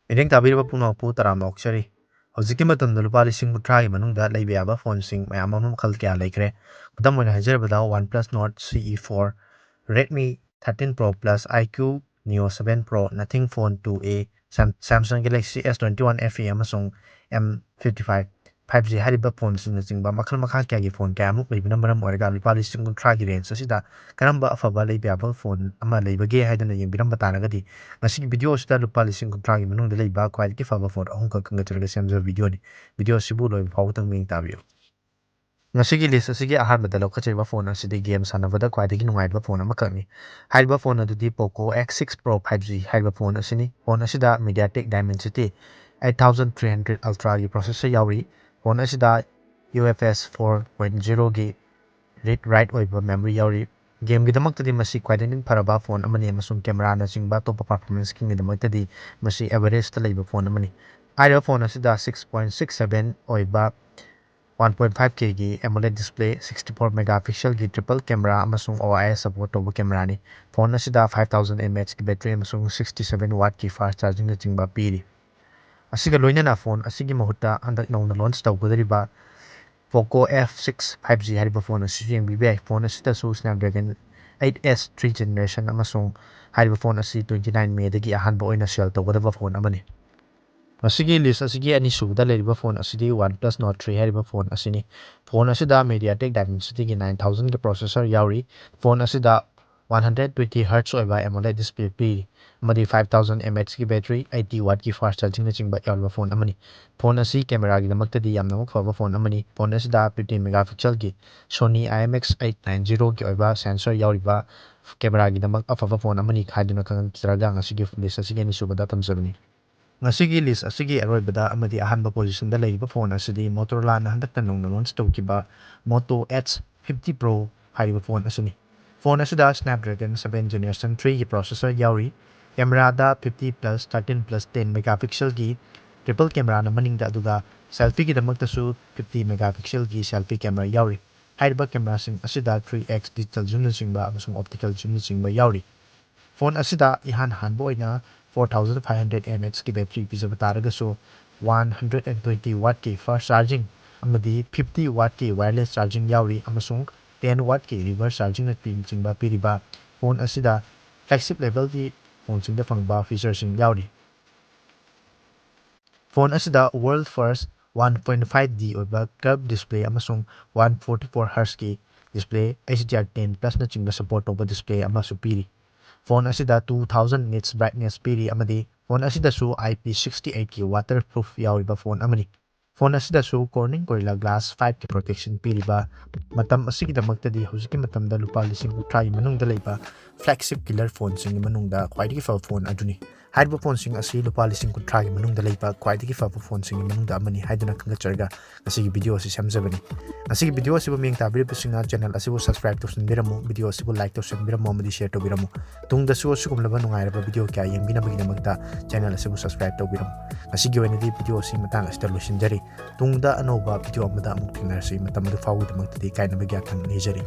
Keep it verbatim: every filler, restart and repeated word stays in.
ꯃꯤꯠꯌꯦꯡ ꯇꯥꯕꯤꯔꯤꯕ ꯄꯨꯝꯅꯃꯛꯄꯨ ꯇꯔꯥꯝꯅ ꯑꯣꯛꯆꯔꯤ꯫ ꯍꯧꯖꯤꯛꯀꯤ ꯃꯇꯝꯗ ꯂꯨꯄꯥ ꯂꯤꯁꯤꯡ ꯀꯨꯟꯊ꯭ꯔꯥꯒꯤ ꯃꯅꯨꯡꯗ ꯂꯩꯕ ꯌꯥꯕ ꯐꯣꯟꯁꯤꯡ ꯃꯌꯥꯝ ꯑꯃ ꯃꯈꯜ ꯀꯌꯥ ꯂꯩꯈ꯭ꯔꯦ꯫ ꯈꯨꯗꯝ ꯑꯣꯏꯅ ꯍꯥꯏꯖꯔꯕꯗ, OnePlus Nord C E four, Redmi thirteen Pro Plus, iQOO Neo seven Pro, Nothing Phone two A, Sam-, Samsung Galaxy S twenty-one F E ꯑꯃꯁꯨꯡ M fifty-five five G ꯍꯥꯏꯔꯤꯕ ꯐꯣꯟꯁꯤꯡꯅꯆꯤꯡꯕ ꯃꯈꯜ ꯃꯈꯥ ꯀꯌꯥꯒꯤ ꯐꯣꯟ ꯀꯌꯥꯃꯨꯛ ꯂꯩꯕꯅ ꯃꯔꯝ ꯑꯣꯏꯔꯒ ꯂꯨꯄꯥ ꯂꯤꯁꯤꯡ ꯀꯨꯟꯊ꯭ꯔꯥꯒꯤ range ꯑꯁꯤꯗ ꯀꯔꯝꯕ ꯑꯐꯕ ꯂꯩꯕ ꯌꯥꯕ ꯐꯣꯟ ꯑꯃ ꯂꯩꯕꯒꯦ ꯍꯥꯏꯗꯨꯅ ꯌꯦꯡꯕꯤꯔꯝꯕ ꯇꯥꯔꯒꯗꯤ, ꯉꯁꯤꯒꯤ video ꯑꯁꯤꯗ ꯂꯨꯄꯥ ꯂꯤꯁꯤꯡ ꯀꯨꯟꯊ꯭ꯔꯥꯒꯤ ꯃꯅꯨꯡꯗ ꯂꯩꯕ ꯈ꯭ꯋꯥꯏꯗꯒꯤ ꯐꯕ ꯐꯣꯟ ꯑꯍꯨꯝꯈꯛ ꯈꯟꯒꯠꯆꯔꯒ ꯁꯦꯝꯖꯕ videoꯅꯤ꯫ Video ꯑꯁꯤꯕꯨ ꯂꯣꯏꯕ ꯐꯥꯎꯕꯗꯪ ꯃꯤꯠꯌꯦꯡ ꯇꯥꯕꯤꯌꯨ꯫ ꯉꯁꯤꯒꯤ list ꯑꯁꯤꯒꯤ ꯑꯍꯥꯟꯕꯗ ꯂꯧꯈꯠꯆꯔꯤꯕ ꯐꯣꯟ ꯑꯁꯤꯗꯤ game ꯁꯥꯟꯅꯕꯗ ꯈ꯭ꯋꯥꯏꯗꯒꯤ ꯅꯨꯡꯉꯥꯏꯕ ꯐꯣꯟ ꯑꯃꯈꯛꯅꯤ꯫ ꯍꯥꯏꯔꯤꯕ ꯐꯣꯟ ꯑꯗꯨꯗꯤ Poco X six Pro five G ꯍꯥꯏꯔꯤꯕ ꯐꯣꯟ ꯑꯁꯤꯅꯤ꯫ ꯐꯣꯟ ꯑꯁꯤꯗ MediaTek Dimensity eight thousand three hundred Ultraꯒꯤ processor ꯌꯥꯎꯔꯤ꯫ ꯐꯣꯟ ꯑꯁꯤꯗ U F S four point zeroꯒꯤ read write ꯑꯣꯏꯕ memory ꯌꯥꯎꯔꯤ꯫ Gameꯒꯤꯗꯃꯛꯇꯗꯤ ꯃꯁꯤ ꯈ꯭ꯋꯥꯏꯗꯒꯤ ꯐꯔꯕ ꯐꯣꯟ ꯑꯃꯅꯤ ꯑꯃꯁꯨꯡ cameraꯅꯆꯤꯡꯕ ꯑꯇꯣꯞꯄ performanceꯁꯤꯡꯒꯤꯗꯃꯛꯇꯗꯤ ꯃꯁꯤ average ꯇ ꯂꯩꯕ ꯐꯣꯟ ꯑꯃꯅꯤ꯫ ꯍꯥꯏꯔꯤꯕ ꯐꯣꯟ ꯑꯁꯤꯗ six point six seven ꯑꯣꯏꯕ one point five Kꯒꯤ AMOLED display, sixty-four megapixelꯒꯤ triple camera ꯑꯃꯁꯨꯡ O I S support ꯇꯧꯕ cameraꯅꯤ꯫ ꯐꯣꯟ ꯑꯁꯤꯗ five thousand mAhꯀꯤ battery ꯑꯃꯁꯨꯡ sixty-seven wattꯀꯤ fast chargingꯅꯆꯤꯡꯕ ꯄꯤꯔꯤ꯫ ꯑꯁꯤꯒ ꯂꯣꯏꯅꯅ ꯐꯣꯟ ꯑꯁꯤꯒꯤ ꯃꯍꯨꯠꯇ ꯍꯟꯗꯛ ꯅꯧꯅ launch ꯇꯧꯒꯗꯧꯔꯤꯕ Poco F six five G ꯍꯥꯏꯔꯤꯕ ꯐꯣꯟ ꯑꯁꯤꯁꯨ ꯌꯦꯡꯕꯤꯕ ꯌꯥꯏ꯫ ꯐꯣꯟ ꯑꯁꯤꯗꯁꯨ Snapdragon eight S three generation ꯑꯃꯁꯨꯡ ꯍꯥꯏꯔꯤꯕ ꯐꯣꯟ ꯑꯁꯤ twenty-nine Mayꯗꯒꯤ ꯑꯍꯥꯟꯕ ꯑꯣꯏꯅ sell ꯇꯧꯒꯗꯕ ꯐꯣꯟ ꯑꯃꯅꯤ꯫ ꯃꯁꯤꯒꯤ list ꯑꯁꯤꯒꯤ ꯑꯅꯤꯁꯨꯕꯗ ꯂꯩꯔꯤꯕ ꯐꯣꯟ ꯑꯁꯤꯗꯤ OnePlus Nord three ꯍꯥꯏꯔꯤꯕ ꯐꯣꯟ ꯑꯁꯤꯅꯤ꯫ ꯐꯣꯟ ꯑꯁꯤꯗ MediaTek Dimensityꯒꯤ nine thousandꯒꯤ processor ꯌꯥꯎꯔꯤ꯫ ꯐꯣꯟ ꯑꯁꯤꯗ one hundred twenty hertz ꯑꯣꯏꯕ AMOLED display ꯄꯤꯔꯤ, ꯑꯃꯗꯤ five thousand mAhꯀꯤ battery, eighty wattꯀꯤ fast chargingꯅꯆꯤꯡꯕ ꯌꯥꯎꯔꯤꯕ ꯐꯣꯟ ꯑꯃꯅꯤ꯫ ꯐꯣꯟ ꯑꯁꯤ cameraꯒꯤꯗꯃꯛꯇꯗꯤ ꯌꯥꯝꯅꯃꯛ ꯐꯕ ꯐꯣꯟ ꯑꯃꯅꯤ꯫ ꯐꯣꯟ ꯑꯁꯤꯗ fifty megapixelꯒꯤ Sony IMX eight nine zeroꯒꯤ ꯑꯣꯏꯕ sensor ꯌꯥꯎꯔꯤꯕ cameraꯒꯤꯗꯃꯛ ꯑꯐꯕ ꯐꯣꯟ ꯑꯃꯅꯤ ꯍꯥꯏꯗꯨꯅ ꯈꯪꯍꯟꯖꯔꯒ ꯉꯁꯤꯒꯤ list ꯑꯁꯤꯒꯤ ꯑꯅꯤꯁꯨꯕꯗ ꯊꯝꯖꯕꯅꯤ꯫ ꯉꯁꯤꯒꯤ list ꯑꯁꯤꯒꯤ ꯑꯔꯣꯏꯕꯗ ꯑꯃꯗꯤ ꯑꯍꯥꯟꯕ positionꯗ ꯂꯩꯔꯤꯕ ꯐꯣꯟ ꯑꯁꯤꯗꯤ Motorolaꯅ ꯍꯟꯗꯛꯇ ꯅꯧꯅ launch ꯇꯧꯈꯤꯕ Moto Edge fifty Pro ꯍꯥꯏꯔꯤꯕ ꯐꯣꯟ ꯑꯁꯤꯅꯤ꯫ ꯐꯣꯟ ꯑꯁꯤꯗ Snapdragon seven Generation threeꯒꯤ processor ꯌꯥꯎꯔꯤ꯫ Cameraꯗ fifty plus thirteen plus ten megapixelꯒꯤ triple cameraꯅ ꯃꯅꯤꯡꯗ, ꯑꯗꯨꯒ selfieꯒꯤꯗꯃꯛꯇꯁꯨ fifty megapixelꯒꯤ selfie camera ꯌꯥꯎꯔꯤ꯫ ꯍꯥꯏꯔꯤꯕ cameraꯁꯤꯡ ꯑꯁꯤꯗ three X digital zoomꯅꯆꯤꯡꯕ ꯑꯃꯁꯨꯡ optical zoomꯅꯆꯤꯡꯕ ꯌꯥꯎꯔꯤ꯫ ꯐꯣꯟ ꯑꯁꯤꯗ ꯏꯍꯥꯟ ꯍꯥꯟꯕ ꯑꯣꯏꯅ four thousand five hundred mAh ꯀꯤ battery ꯄꯤꯖꯕ ꯇꯥꯔꯒꯁꯨ, one hundred and twenty watt ꯀꯤ fast charging ꯑꯃꯗꯤ fifty watt ꯀꯤ wireless charging ꯌꯥꯎꯔꯤ ꯑꯃꯁꯨꯡ ten watt ꯀꯤ reverse charging ꯅꯆꯤꯡꯕ ꯄꯤꯔꯤꯕ phone ꯑꯁꯤꯗ flagship level ꯒꯤ phone ꯁꯤꯡꯗ ꯐꯪꯕ feature ꯁꯤꯡ ꯌꯥꯎꯔꯤ꯫ Phone ꯑꯁꯤꯗ world first one point five D ꯑꯣꯏꯕ curved display ꯑꯃꯁꯨꯡ one forty four hertz ꯀꯤ display, H D R ten plus ꯅꯆꯤꯡꯕ support ꯇꯧꯕ display ꯑꯃꯁꯨ ꯄꯤꯔꯤ꯫ Phone ꯑꯁꯤꯗ two thousand nits brightness ꯄꯤꯔꯤ ꯑꯃꯗꯤ phone ꯑꯁꯤꯗꯁꯨ I P sixty eight ꯀꯤ waterproof ꯌꯥꯎꯔꯤꯕ phone ꯑꯃꯅꯤ꯫ Phone ꯑꯁꯤꯗꯁꯨ Corning Gorilla Glass five ꯀꯤ protection ꯄꯤꯔꯤꯕ ꯃꯇꯝ ꯑꯁꯤꯒꯤꯗꯃꯛꯇꯗꯤ ꯍꯧꯖꯤꯛꯀꯤ ꯃꯇꯝꯗ ꯂꯨꯄꯥ ꯂꯤꯁꯤꯡ ꯀꯨꯟꯊ꯭ꯔꯥꯒꯤ ꯃꯅꯨꯡꯗ ꯂꯩꯕ flagship killer phone ꯁꯤꯡꯒꯤ ꯃꯅꯨꯡꯗ ꯈ꯭ꯋꯥꯏꯗꯒꯤ ꯐꯕ phone ꯑꯗꯨꯅꯤ꯫ ꯍꯥꯏꯔꯤꯕ phone ꯁꯤꯡ ꯑꯁꯤ ꯂꯨꯄꯥ ꯂꯤꯁꯤꯡ ꯀꯨꯟꯊ꯭ꯔꯥꯒꯤ ꯃꯅꯨꯡꯗ ꯂꯩꯕ ꯈ꯭ꯋꯥꯏꯗꯒꯤ ꯐꯕ phone ꯁꯤꯡꯒꯤ ꯃꯅꯨꯡꯗ ꯑꯃꯅꯤ ꯍꯥꯏꯗꯨꯅ ꯈꯪꯒꯠꯆꯔꯒ ꯉꯁꯤꯒꯤ video ꯑꯁꯤ ꯁꯦꯝꯖꯕꯅꯤ꯫ ꯉꯁꯤꯒꯤ video ꯑꯁꯤꯕꯨ ꯃꯤꯠꯌꯦꯡ ꯇꯥꯕꯤꯔꯤꯕꯁꯤꯡꯅ channel ꯑꯁꯤꯕꯨ subscribe ꯇꯧꯁꯤꯟꯕꯤꯔꯝꯃꯨ, video ꯑꯁꯤꯕꯨ like ꯇꯧꯁꯤꯟꯕꯤꯔꯝꯃꯨ ꯑꯃꯗꯤ share ꯇꯧꯕꯤꯔꯝꯃꯨ꯫ ꯇꯨꯡꯗꯁꯨ ꯑꯁꯤꯒꯨꯝꯂꯕ ꯅꯨꯡꯉꯥꯏꯔꯕ video ꯀꯌꯥ ꯌꯦꯡꯕꯤꯅꯕꯒꯤꯗꯃꯛꯇ channel ꯑꯁꯤꯕꯨ subscribe ꯇꯧꯕꯤꯔꯝꯃꯨ꯫ ꯉꯁꯤꯒꯤ ꯑꯣꯏꯅꯗꯤ video ꯑꯁꯤ ꯃꯇꯥꯡ ꯑꯁꯤꯗ ꯂꯣꯏꯁꯤꯟꯖꯔꯤ꯫ ꯇꯨꯡꯗ ꯑꯅꯧꯕ video ꯑꯃꯗ ꯑꯃꯨꯛ ꯊꯦꯡꯅꯔꯁꯤ꯫ ꯃꯇꯝ ꯑꯗꯨ ꯐꯥꯎꯕꯒꯤꯗꯃꯛꯇꯗꯤ ꯀꯥꯏꯅꯕꯒꯤ ꯌꯥꯊꯪ ꯅꯤꯖꯔꯤ꯫